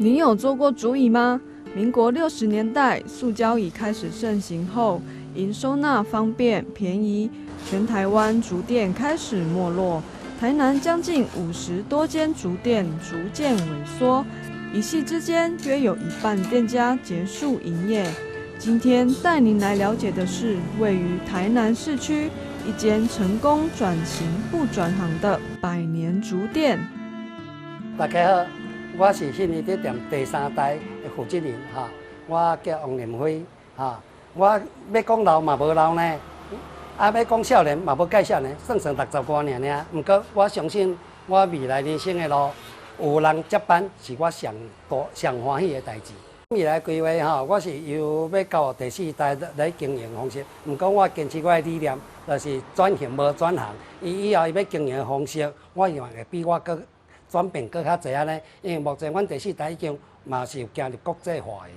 你有坐過竹椅嗎？民國60年代，塑膠椅開始盛行後，因收納方便、便宜，全台灣竹店開始沒落。台南將近50多間竹店逐漸萎縮，一夕之間約有一半店家結束營業。今天帶您來了解的是位於台南市區一間成功轉型不轉行的百年竹店。大家好，我是信義竹店第三代的負責人哈，我叫王連輝哈。我欲講老嘛無老呢，啊欲講少年嘛無介少年，算算60外爾爾。毋過我相信我未來人生的路有人接班，是我上大上歡喜的代誌。未來規劃吼，我是由欲交予第四代來經營方式。毋過我堅持我的理念，就是轉型無轉行。伊以後伊欲經營的方式，我希望會比我閣轉變閣較濟按呢。因為目前阮第四代已經嘛是有行入國際化的。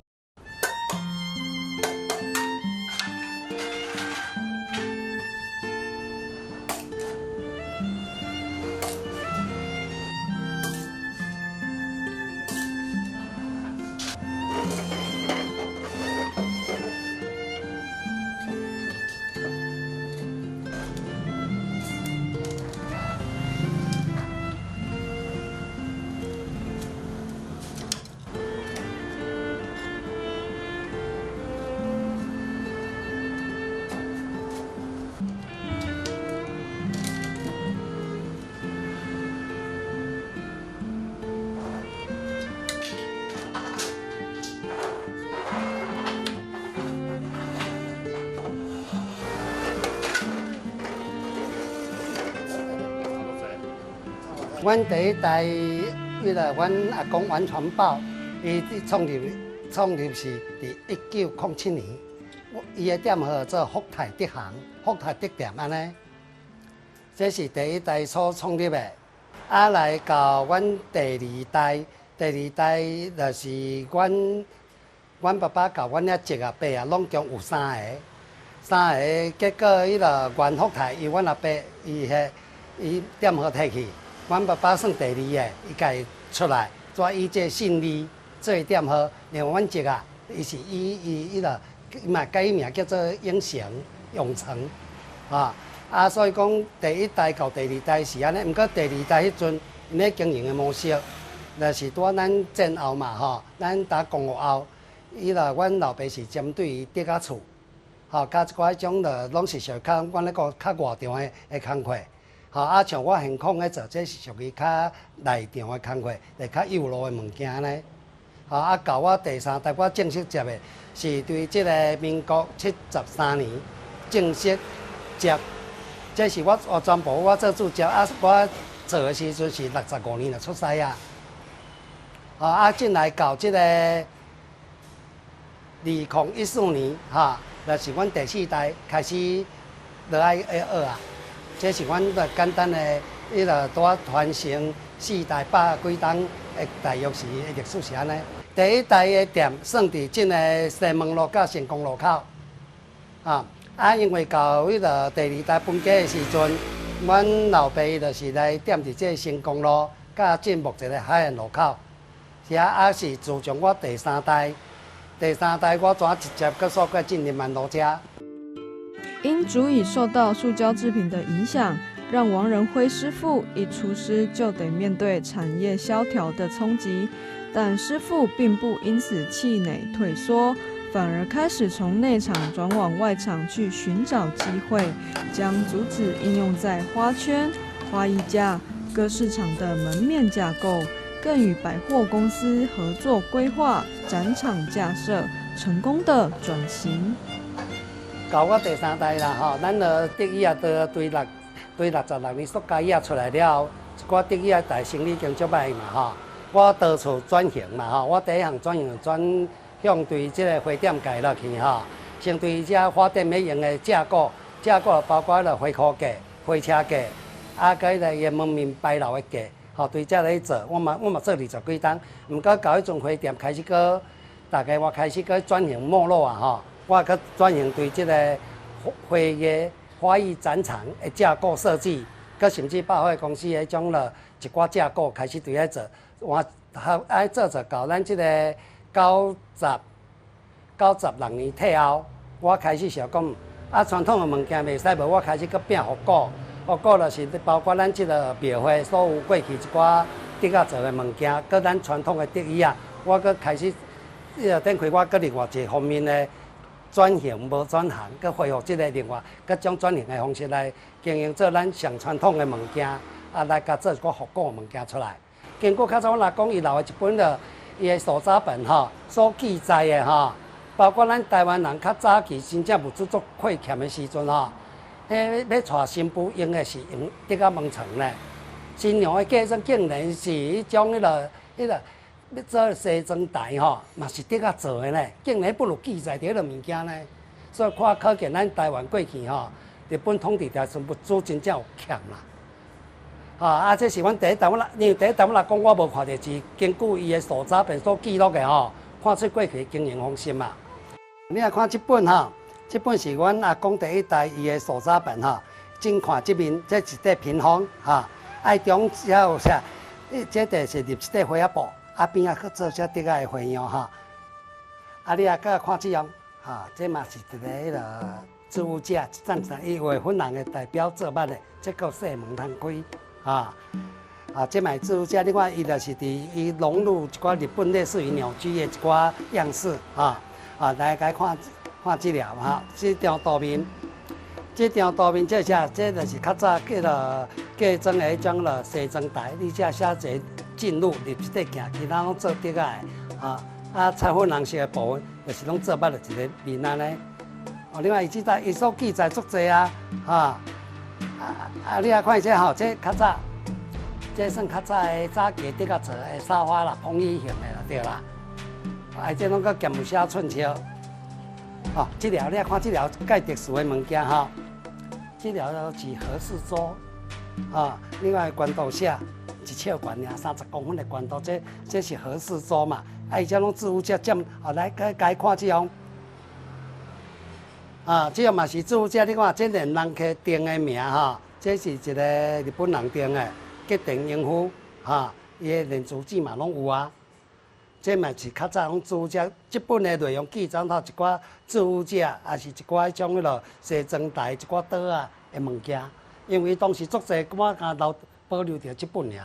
阮第一代，彼个阮阿公王傳寶，伊創立是佇1907年，伊的店號做福泰德行、福泰德店按呢。這是第一代所創立的，啊來到阮第二代，第二代就是阮爸爸佮阮遐叔啊伯啊，攏共有三个，三个結果彼个袁福泰由阮阿伯伊彼伊店號提去。阮爸爸算第二個，伊家己出來，煞以這個信義做店號。另外阮叔啊，伊是以伊彼个，伊嘛改名叫做永成、永成，啊啊，所以講第一代到第二代是按呢。毋過第二代彼陣，𪜶咧經營的模式，就是拄仔咱戰後嘛吼，咱打光復後，伊啦，阮老爸是針對於竹仔厝，吼，佮一寡彼種就攏是屬於較阮咧講較外場的工課。吼啊，像我現況咧做，這是屬於較內場的工課，會較幼路的物件呢。吼啊，到我第三代，我正式接的是對這个民國73年正式接，這是我全部我做主接啊，我做的時陣是65年就出師啊。吼啊，進來到這个2014年，哈，就是阮第四代開始落來學啊。這是阮個簡單的，彼个拄仔傳承四代百幾冬的大約是歷史是按呢。第一代的店算佇這个西門路佮成功路口，啊啊，因為到彼个第二代分家的時陣，阮老爸伊就是來店佇這个成功路佮進目前的海岸路口，是啊，啊是自從我第三代，第三代我怎直接閣煞過進林曼路遮。因竹椅受到塑膠製品的影響，讓王仁輝師傅一出師就得面對產業蕭條的衝擊。但師傅並不因此氣餒退縮，反而開始從內場轉往外場去尋找機會，將竹子應用在花圈、花藝架、各市場的門面架構，更與百貨公司合作規劃展場架設，成功的轉型。到我第三代啦吼，咱就竹椅仔都對六對66年塑膠椅仔出來了後，一寡竹椅仔大生意已經足歹嘛吼。我到處轉型嘛吼，我第一項轉型轉向對這个花店界落去吼，先對這花店欲用的架構，架構包括了花箍架、花車架，啊，佮彼个伊門面牌樓的架，吼，對這來做，我嘛做20幾冬，毋過到彼陣花店開始閣，大家我開始閣轉型沒落啊吼。我閣轉型對這个花藝花藝展場的架構設計，閣甚至百貨公司彼種了一寡架構開始對遐做，換愛做做到咱這个96年退後，我開始想講，啊傳統的物件袂使無，我開始閣拼復古，復古就是包括咱這个廟會所有過去一寡竹仔做的物件，閣咱傳統的竹椅仔，我閣開始，彼個展開我閣另外一方面的轉型無轉行，閣恢復這个另外，閣將轉型的方式來經營做咱上傳統的物件，啊來共做一寡復古的物件出來。經過較早阮阿公伊留的一本的伊的手札本吼，所記載的吼，包括咱台灣人較早期真正物資足匱欠的時陣吼，彼欲娶新婦用的是用竹仔門床咧，新娘的嫁妝竟然是彼種彼个欲做西裝台吼，嘛是竹仔做的咧，竟然本有記載佇彼个物件咧，所以看可見咱台灣過去吼，日本統治的時陣物資真正有欠啦。啊！這是阮第一代，阮因為第一代阮阿公我無看著，是根據伊的手札本所記錄的吼，看出過去經營方式嘛。你來看這本吼，這本是阮阿公第一代伊的手札本吼。正看這面，這一塊屏風吼，愛中遮有啥？這塊是入一塊花仔布，啊邊仔閣做這竹仔的花樣吼。啊，你也閣看這樣，吼，這嘛是一个彼个置物架，一層層伊畫粉紅的代表做捌的，這閣細門通開。啊，這嘛置物架，你看伊就是佇伊融入一寡日本類似於鳥居的一寡樣式，啊，來共看看這條哈，這張圖面，這張圖面這啥？這就是較早叫做嫁妝的彼種囉西裝台，你這寫一个進入入這塊鏡，其他攏做竹仔的，啊，彩粉紅色的部分就是攏做捌的一个面按呢。哦，另外伊這代伊所記載足濟啊，哈。啊！你來看這吼，這較早，這算較早的早期竹仔做的沙發啦，風椅型的啦，對啦。啊，這攏閣兼有寫寸尺。吼，這條你來看這條蓋特殊的物件吼，這條是和室桌，啊，另外懸度寫一尺懸爾，30公分的懸度，這是和室桌嘛。啊，伊這攏置物架佔，啊，來該該看這樣。啊，這個嘛是置物架，你看這連人客訂的名吼，這是一个日本人訂的，吉田英夫，哈，伊的連住址嘛攏有啊。這嘛是較早攏置物架，這本的內容記載頭一寡置物架，也是一寡彼種彼落西裝台、一寡桌仔的物件，因為當時足濟，我敢留保留著這本爾。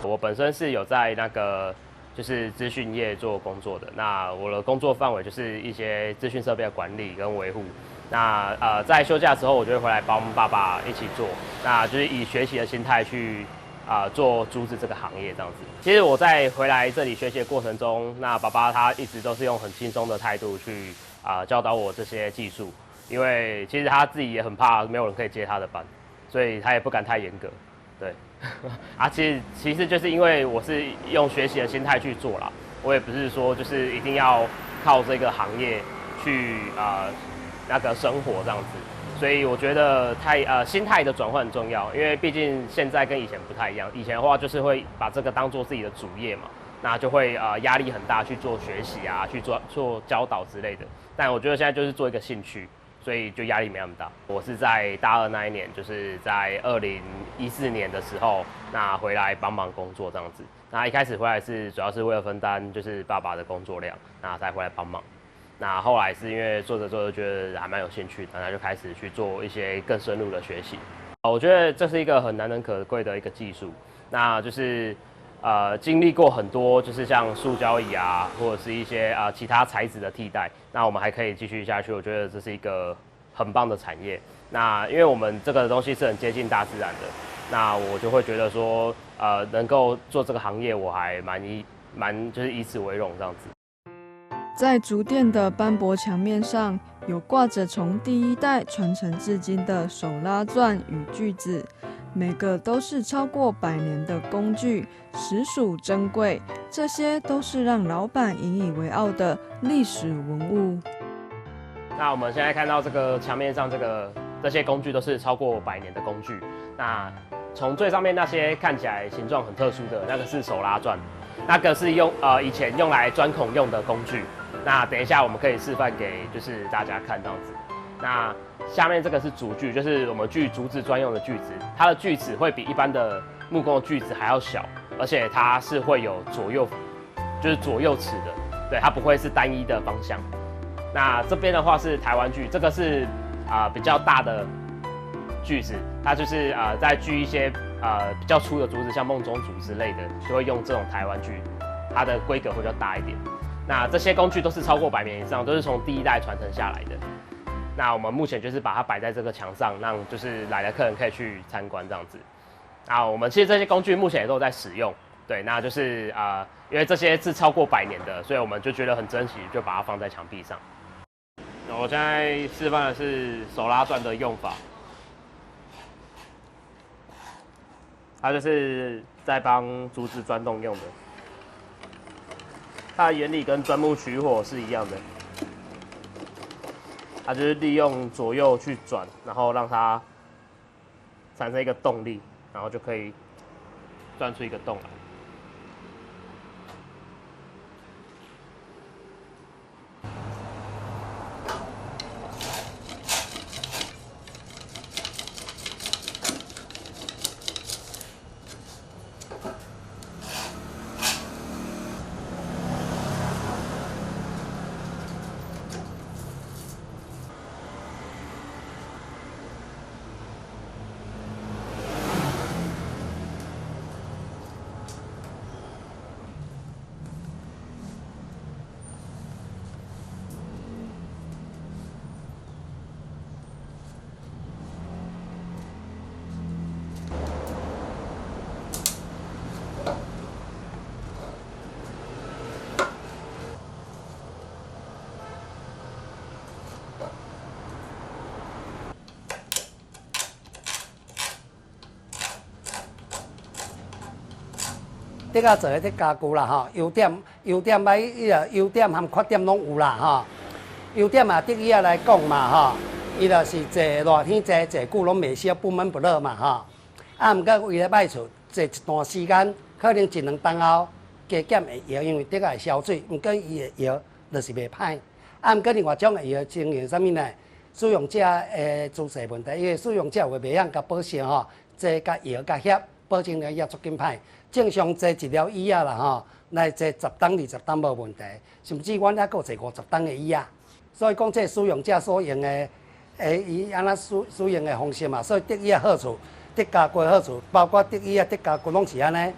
我本身是有在那個就是資訊業做工作的，那我的工作範圍就是一些資訊設備的管理跟維護。那在休假的時候，我就會回來幫爸爸一起做，那就是以學習的心態去做竹子這個行業這樣子。其實我在回來這裡學習的過程中，那爸爸他一直都是用很輕鬆的態度去教導我這些技術，因為其實他自己也很怕沒有人可以接他的班，所以他也不敢太嚴格，對。啊，其實就是因為我是用學習的心態去做啦，我也不是說就是一定要靠這個行業去那個生活這樣子，所以我覺得心態的轉換很重要，因為畢竟現在跟以前不太一樣，以前的話就是會把這個當做自己的主業嘛，那就會壓力很大去做學習啊，去做教導之類的，但我覺得現在就是做一個興趣。所以就壓力沒那麼大。我是在大二那一年，就是在2014年的時候，那回來幫忙工作這樣子。那一開始回來是主要是為了分擔就是爸爸的工作量，那才回來幫忙。那後來是因為做着做着覺得還蠻有興趣的，那就開始去做一些更深入的學習。我覺得這是一個很難能可貴的一個技術，那就是經歷過很多，就是像塑膠椅啊，或者是一些其他材質的替代，那我們還可以繼續下去。我覺得這是一個很棒的產業。那因為我們這個東西是很接近大自然的，那我就會覺得說，能夠做這個行業，我還蠻就是以此為榮這樣子。在竹店的斑駁牆面上，有掛着從第一代傳承至今的手拉鑽與鋸子，每個都是超過100年的工具，實屬珍貴。這些都是讓老闆引以為傲的歷史文物。那我們現在看到這個牆面上這些工具都是超過百年的工具。那從最上面那些看起來形狀很特殊的那個是手拉鑽，那個是以前用來鑽孔用的工具。那等一下我們可以示範給就是大家看這樣子。那下面這個是竹鋸，就是我們鋸竹子專用的鋸子，它的鋸齒會比一般的木工的鋸子還要小，而且它是會有左右，就是左右齒的，對，它不會是單一的方向。那這邊的話是台灣鋸，這個是比較大的鋸子，它就是在鋸一些比較粗的竹子，像孟宗竹之類的，就會用這種台灣鋸，它的規格會比較大一點。那這些工具都是超過100年以上，都是從第一代傳承下來的。那我們目前就是把它擺在這個牆上，讓就是來的客人可以去參觀這樣子。啊，我們其實這些工具目前也都在使用，對，那就是因為這些是超過百年的，所以我們就覺得很珍惜，就把它放在牆壁上。那我現在示範的是手拉鑽的用法，它就是在幫竹子鑽洞用的。它的原理跟鑽木取火是一樣的，它就是利用左右去轉，然後讓它產生一個動力，然後就可以鑽出一個洞來。竹仔做的這家具啦吼，優點優點歹，彼個優點和缺點攏有啦吼。優點啊，竹椅仔來講嘛吼，伊就是坐熱天坐坐久攏袂燒，不悶不熱嘛吼。啊，毋過伊的歹處，坐一段時間，可能一兩冬後加減會搖，因為竹仔會燒水，毋過伊會搖，就是袂歹。啊，毋過另外一種會搖情形啥物呢？使用者的姿勢問題，因為使用者有的袂曉共保濕吼，坐甲搖甲翕，保證了也足緊歹。正常坐一條椅仔啦吼，來坐10擔20擔無問題，甚至阮猶閣有坐50擔的椅仔。所以講，這使用者所用的，伊按怎使用的方式嘛，所以竹椅仔好處，竹家具好處，包括竹椅仔、竹家具攏是按呢。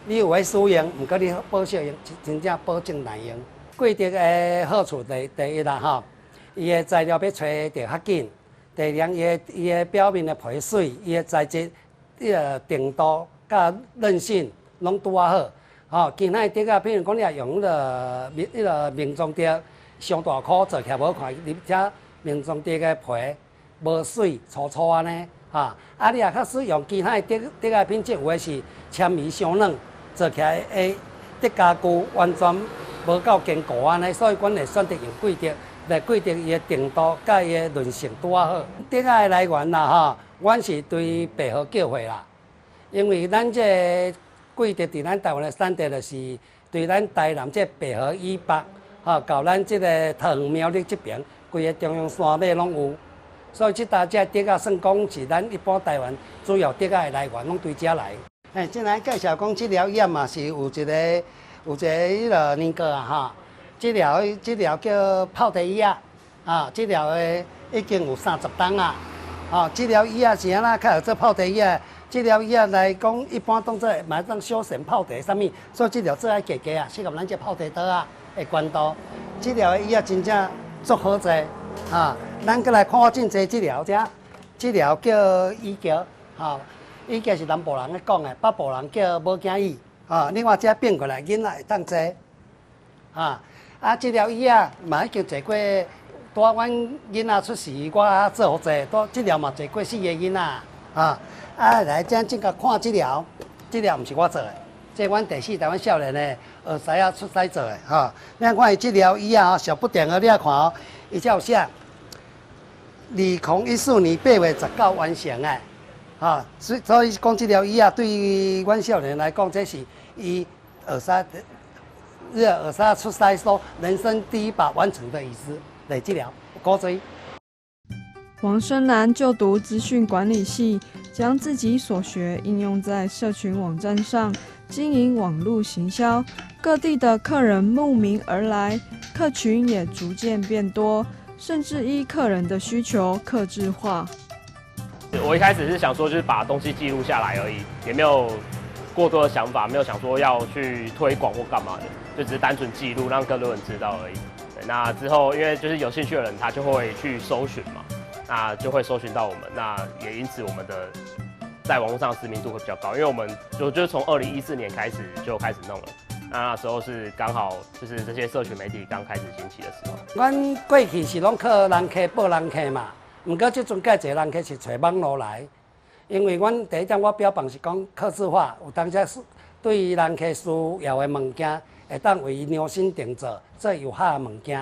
你有咧使用，毋過你保惜用，真正保證耐用。貴竹的好處第一啦吼，伊的材料欲揣著較緊。第二，伊的表面的皮水，伊的材質，彼個程度佮韌性攏拄仔好。吼，其他的竹仔，譬如講你若用彼個明裝竹，傷大箍做起來無看，而且明裝竹的皮無水粗粗按呢，哈。啊，你若較使用其他的竹竹仔品質，有的是纖維傷軟，做起來的竹家具完全無夠堅固按呢，所以阮會選擇用桂竹。來桂竹伊的程度佮伊的韌性拄仔好。竹仔的來源啦，吼，阮是對白河叫貨啦，因為咱這個桂竹佇咱台灣的產地，就是對咱台南這白河以北，吼，到咱這個桃園苗栗這邊，規个中央山脈攏有。所以這搭這竹仔算講是咱一般台灣主要竹仔的來源，攏對遮來。嘿，這來介紹講，這條椅嘛是有一個彼個年糕啊，吼。這條叫泡茶椅仔，啊，這條的已經有30冬啊，吼，這條椅仔是按怎較會做泡茶椅仔？這條椅仔來講，一般當做嘛當休閒泡茶啥物，所以這條做愛加加啊，適合咱這泡茶桌仔的懸度。這條的椅仔真正足好坐，哈，咱閣來看真濟這條遮，這條叫椅橋，吼，椅橋是南部人咧講的，北部人叫母囝椅，吼，另外這變過來，囡仔會當坐，哈。啊，這條椅仔嘛已經坐過拄仔阮囡仔出世，我做予济，拄這牢嘛坐過四个囡仔啊。啊，來這正共看這牢，這牢毋是我做的，這阮第四代阮少年的學師仔出師做的吼。你看伊這牢椅仔吼，小不點仔，你來看哦，伊才有寫2014年8月19完成的，吼。所以講這牢椅仔對阮少年來講，這是伊學師，學師出師所人生第一把完成的椅子。來這牢古錐。王生南就讀資訊管理系，將自己所學應用在社群網站上，經營網路行銷。各地的客人慕名而來，客群也逐漸變多，甚至依客人的需求客製化。我一開始是想說，就是把東西記錄下來而已，也沒有過多的想法，沒有想說要去推廣或幹嘛的，就只是單純記錄，讓更多人知道而已。那之後，因為就是有興趣的人，他就會去搜尋嘛，那就會搜尋到我們，那也因此我們的在網絡上的知名度會比較高，因為我們就是從2014年開始就開始弄了，那時候是剛好就是這些社群媒體剛開始興起的時候。阮過去是攏靠人客報人客嘛，毋過這陣蓋濟人客是揣網路來，因為阮第一點我標榜是講客製化，有當時對於人客需要的物件，會當為伊量身定做，做有效的物件。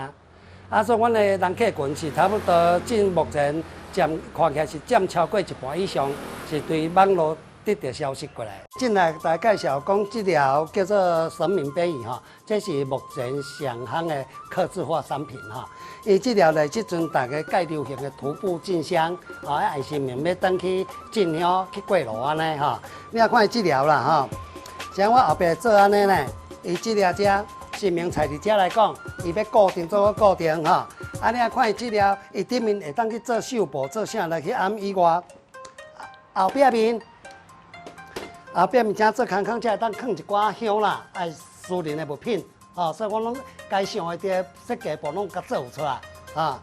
啊，所以阮的人客群是差不多，進目前佔看起來是佔超過一半以上，是對網路得到消息過來。進來來介紹講，這條叫做神明杯椅吼，這是目前上夯的客製化產品吼。伊這條咧，這陣大家蓋流行的徒步進香，哦，愛神明欲轉去進香去過路按呢吼。你來看伊這條啦吼，像我後壁做按呢呢。伊這粒遮神明踩佇遮來講，伊欲固定做固定吼。啊，你來看伊這粒，伊頂面會當去做繡布，做啥來去掩以外，後壁面，後壁面遮做空空，才會當囥一寡香啦，愛私人的物品，吼。所以我攏該想的這設計部攏共做有出來，啊。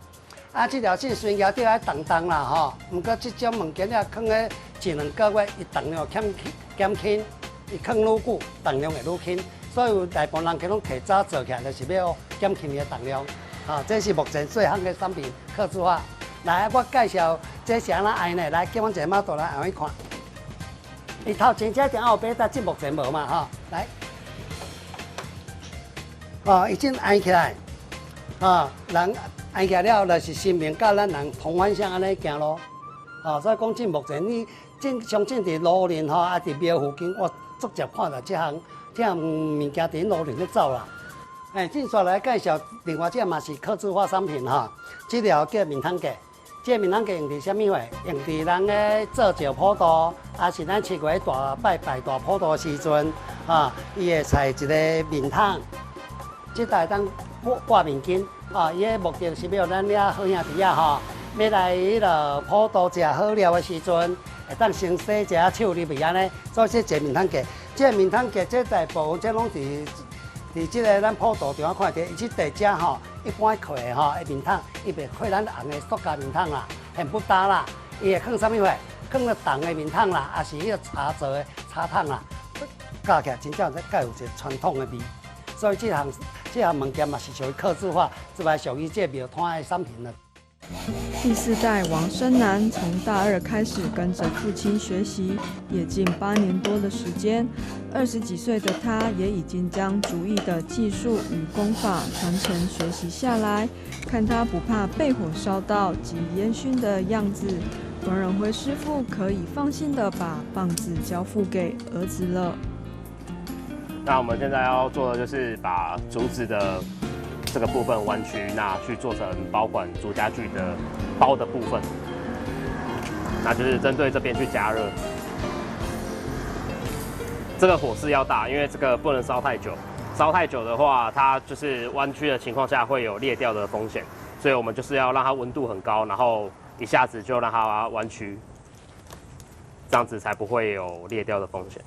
啊，這條線雖然舉著愛重重啦，吼，毋過這種物件你若囥咧一兩個月，伊重量減減輕，伊囥愈久，重量會愈輕。所以有大部分人客攏提早做起來，就是欲減輕伊的重量。吼，這是目前最夯的產品，客製化。來，我介紹這是按怎愛呢？來，叫阮一個媽肚來後面看。伊頭前這定有擺，但這目前無嘛，吼。來，吼，伊這按起來，吼，人按起來了後，就是神明佮咱人同方向按呢行路。吼，所以講這目前你正上正佇路林吼，啊佇廟附近，我足捷看著這項。這物件佇路裡咧走啦。哎，接下來介紹另外這嘛是客製化商品吼，這條叫面桶架，這個面桶架用佇啥物貨？用佇人咧做石普渡，抑是咱七月大拜拜大普渡時陣，哈，伊會採一個面桶，這台當掛掛面巾，啊，伊的目的是欲予咱遐好兄弟仔吼，欲來彼落普渡食好料的時陣，會當先洗一下手入去按呢，所以這一個面桶架。這個面桶架，這大部分這攏佇這個咱普渡場看著，伊這地遮吼，一般囥的吼，面桶，伊袂囥咱紅的塑膠面桶啦，很不搭啦。伊會囥啥物貨？囥個銅的面桶啦，抑是彼個茶做的茶桶啦，加起來真正才有一個傳統的味。所以這項這項物件嘛是屬於客製化，這擺屬於這廟攤的產品啦。第四代王生南從大二開始跟着父親學習，也近8年多的時間。20幾歲的他也已經將竹藝的技術與工法傳承學習下來。看他不怕被火燒到及煙燻的樣子，王仁輝師傅可以放心的把棒子交付給兒子了。那我們現在要做的就是把竹子的這個部分彎曲，那去做成保管竹家具的包的部分，那就是針對這邊去加熱。這個火勢要大，因為這個不能燒太久，燒太久的話，它就是彎曲的情況下會有裂掉的風險，所以我們就是要讓它溫度很高，然後一下子就讓它彎曲，這樣子才不會有裂掉的風險。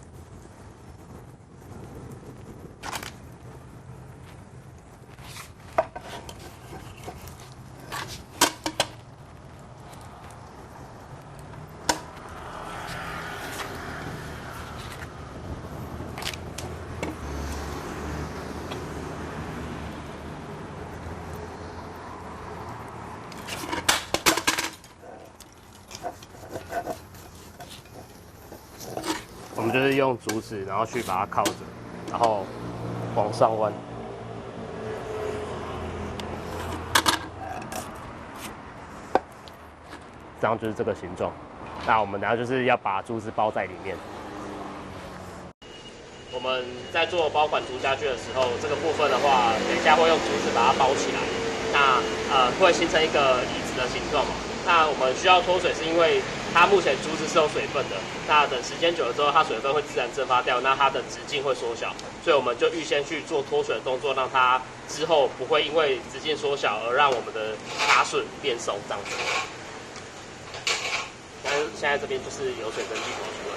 們就是用竹子，然後去把它靠着，然後往上彎，這樣就是這個形狀。那我們等下就是要把竹子包在裡面。我們在做包款竹家具的時候，這個部分的話，等一下會用竹子把它包起來，那會形成一個椅子的形狀嘛。那我們需要脫水，是因為它目前竹子是有水分的，那等時間久了之後，它水分會自然蒸發掉，那它的直徑會縮小，所以我們就預先去做脫水的動作，讓它之後不會因為直徑縮小而讓我們的卡榫變鬆這樣子。但是現在這邊就是有水蒸氣跑出來。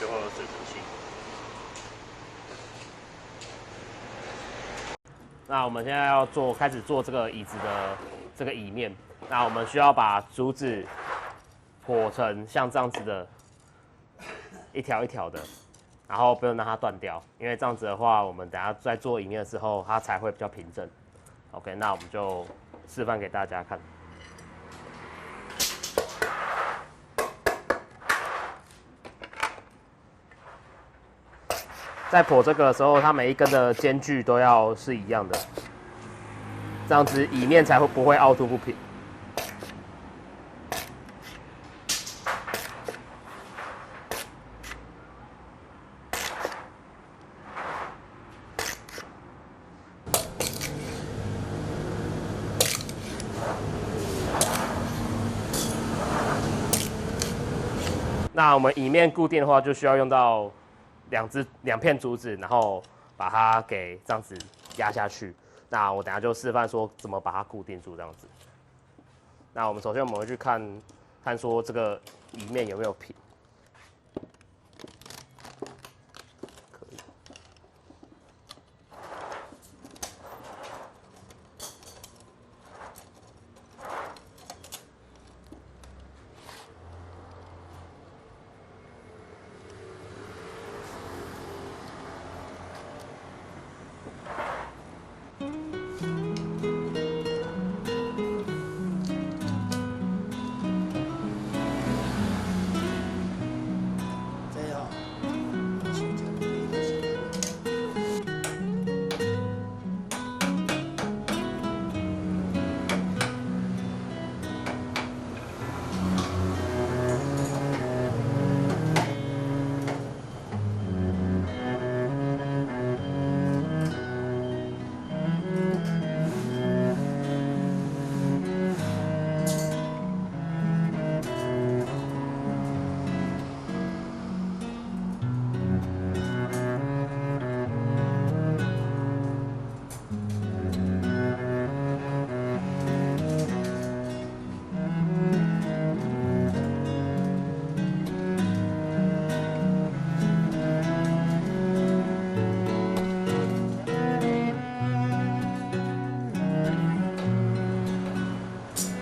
就會有水蒸氣。那我們現在要開始做這個椅子的這個椅面。那我們需要把竹子剖成像這樣子的，一條一條的，然後不用讓它斷掉，因為這樣子的話，我們等下在做椅面的時候，它才會比較平整。OK，那我們就示範給大家看。在剖這個的時候，它每一根的間距都要是一樣的，這樣子椅面才會不會凹凸不平。那我們椅面固定的話，就需要用到兩片竹子，然後把它給這樣子壓下去。那我等下就示範說怎麼把它固定住這樣子。那我們首先我們會去看看說這個椅面有沒有平。可以。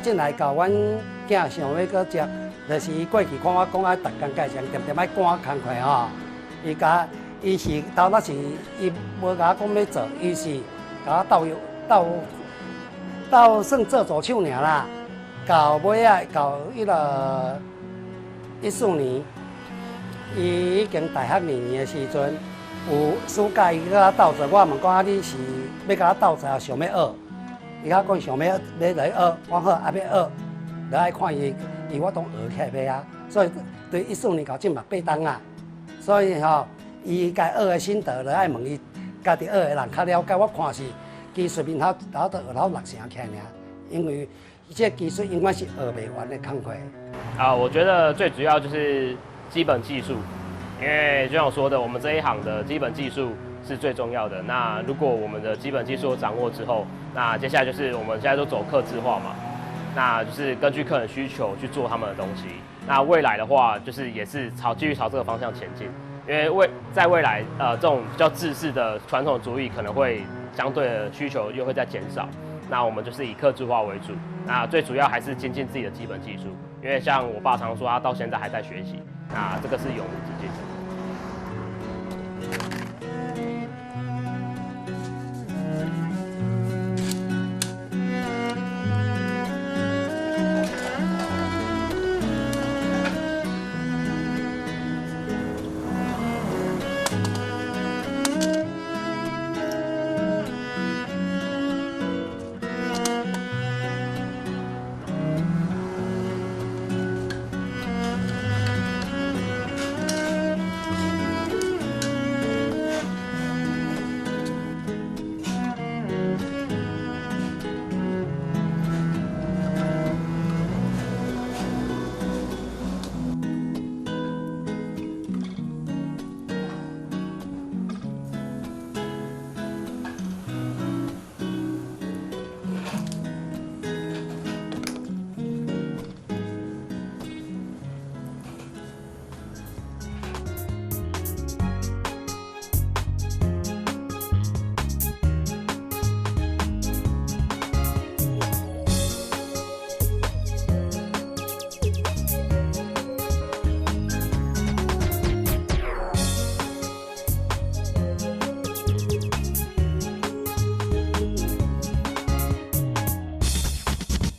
進來教阮囝想欲閣接，就是伊過去看我講愛逐工介紹，恬恬愛趕工課吼。伊共伊是頭仔是伊無共我講欲做，伊是共我鬥鬥鬥算做助手爾啦。到尾仔到彼个14年，伊已經大學2年的時陣，有暑假伊閣我鬥做，我問講啊，你是欲共我鬥做，抑想欲學？伊較講想欲欲來學，我好啊欲學，就愛看伊，伊我當學起來欲啊。所以對14年到這嘛8冬啊，所以吼，伊家學的心得，就愛問伊家己學的人較了解。我看是技術面頭頭都學到6成起來爾，因為這個技術永遠是學袂完的工課。啊，我覺得最主要就是基本技術，因為就像我說的，我們這一行的基本技術是最重要的。那如果我們的基本技術掌握之後，那接下來就是我們現在都走客製化嘛，那就是根據客人需求去做他們的東西。那未來的話，就是也是繼續朝這個方向前進，因為在未來，這種比較制式的傳統竹椅可能會相對的需求又會再減少。那我們就是以客製化為主。那最主要還是精進自己的基本技術，因為像我爸常說，他到現在還在學習。那這個是永無止境的。